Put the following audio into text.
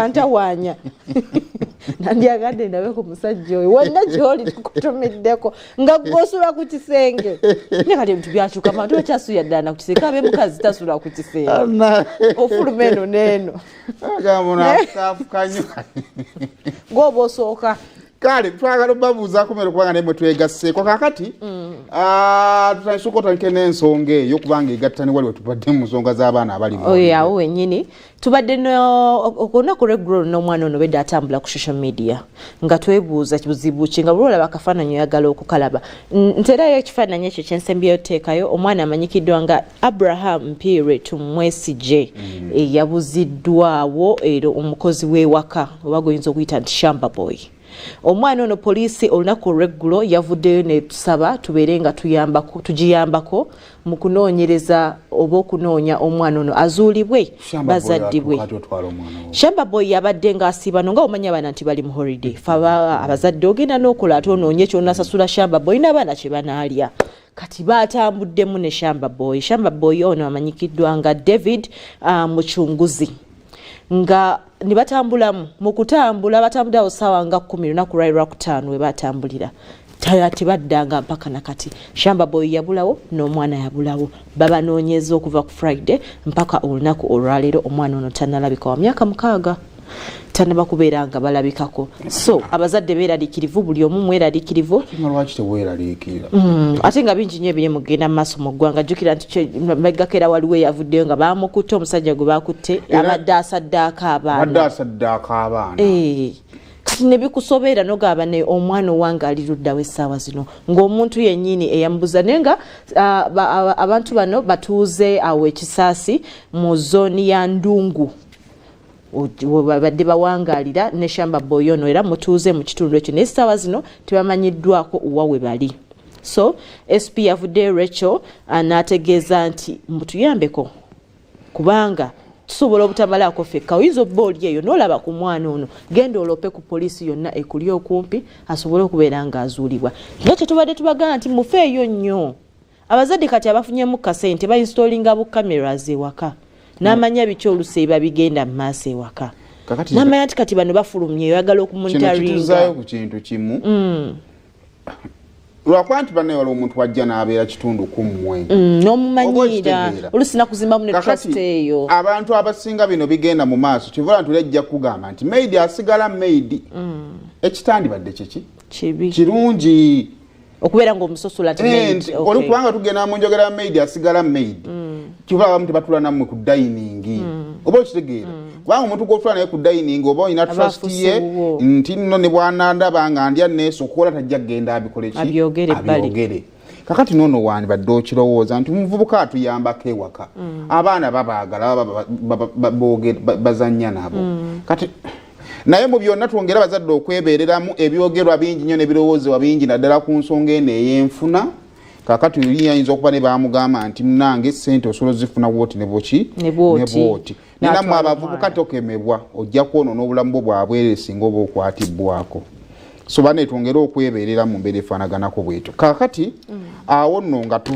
Ntawaanya, nandyagadde ndabe ku musajja oyo wonna gyoli tukutumiddeko nga gwosula ku kisenge. Naye kati ebintu byakyuka, abantu bakyasuya ddala na ku kisenge. Kabe mukazi tasula ku kisenge, ofuluma eno n'eno. Gwoba osooka. Kale twagala obabuuzaako mere kubanga naye mwe twegasseeko kakati. Tutandise otandike n'ensonga eyo kubanga egatta ne wali wetubadde mu nsonga z'abaana abali mu Oyo awo wennyini tubadde olunaku lweggulo n'omwana ono bedde atambula ku social media nga twebuuza buzibu ki nga buli olaba akafaananyi oyagala okukalaba. Nterayo ekifaananyi ekyo kyensembyeyo teekayo. Omwana amanyikiddwa nga Abraham Mpiire Tumwesigye, eyabuziddwawo era omukozi w'ewaka oba gwoyinza okuyita nti shamba boy. Omwana ono poliisi olunaku olweggulo yavuddeyo netusaba tubeere nga tugiyambako mu kunoonyereza oba okunoonya omwana ono azuulibwe bazaddibwe. Shamba boy yabadde ng'asiiba no nga omanyi abaana nti bali mu holiday, fe abazadde ogenda n'okola ate onoonye kyonasasula shamba boy n'abaana kye banaalya. Kati batambuddemu ne shamba boy. Shamba boy ono amanyikiddwa nga David Mucunguzi, nga ne batambulamu. Mu kutambula batambudde awo saawa nga 10 lunaku lwali lwakutaano we batambulira, tebaddanga mpaka nakati. Shamba boy yabulawo n'omwana yabulawo. Babanoonyeza okuva ku Friday mpaka olunaku olwaleero, omwana ono tannalabika. Wa myaka 6, tannaba kubeera nga balabikako. So abazadde beeraliikirivu, buli omu mweraliikirivu. Lwaki teweeraliikirira? Ate nga bingi nnyo ebiri mugenda mu maaso mu ggwanga. Jjukira nti megako era waliwo eyavuddeyo nga bamukutte, omusajja gwe bakutte abadde asaddaako abaana. Abadde asaddaako abaana. Kati ne bikusobeera nogaba ne omwana owange ali luddawo essaawa zino ng'omuntu yennyini eyamubuza. Naye nga abantu bano batuuze awo ekisaasi mu zooni ya Ndungu babadde bawangaalira ne shamba boy ono, era mutuuze mu kitundu ekyo, naye essaawa zino tebamanyiddwako wa we bali. So SP yavuddeyo Rachel n'ategeeza nti mutuyambeko kubanga tusobola obutamalaako ffekka. Oyinza obba oli eyo n'olaba ku mwana ono, genda olope ku poliisi yonna ekuli okumpi asobole okubeera ng'azuulibwa. Nga kyetubadde tubagamba nti mufeeyo nnyo abazadde. Kati abafunyemu kasente bainstallinga bu cameras ewaka n'amanya biki olusi ebiba bigenda mu maaso ewaka, n'amanya nti kati bano bafulumye, oyagala Kino okumonitoringa. Kituzaayo ku kintu kimu, lwakuba nti bannaye waliwo omuntu wajja n'abeera kitundu ku mmwe. N'omumanyiira. Oba okitegeera. Olusi nakuzimbamu ne Kakati, trust eyo. Abantu abasinga bino bigenda mu maaso, kyova nti olajja kugamba nti maid asigala maid. Ekitandibadde kiki? Kibi. Kirungi. Okubeera ng'omusosola nti Eh, maid, nti okay. oli kubanga tugenda mu njogera, maid asigala maid. Kyova abamu tebatula nammwe ku dining, oba okitegeera, kubanga omuntu gwotula naye ku dining oba olina Aba trust afuuse ye wuwo. Nti nno ne bwanandaba nga ndya neesokola, tajja kugenda abikole ki? Abyogere ebbali. Abyogere. Kakati noono wandibadde okirowooza nti omuvubuka atuyambako ewaka, abaana babaagala, bazannya nabo. Kati naye mu byonna twongere abazadde okwebeereramu. Ebyogerwa bingi nnyo n'ebirowoozebwa bingi, naddala ku nsonga eno ey'enfuna. Kakati oli ayinza okuba ne bamugamba nti munange sente osobola ozifuna bwoti ne bwoki. Ne bwoti. Ne bwoti. Nenammwe N'atwala abavubuka, omwana. tokemebwa, ojja kwonoona obulamu bwo bwabwerere singa oba okwatibwako. So bane twongere okwebeerera mu mbeera efaanaganako bwetyo. Kakati awo nno nga tuva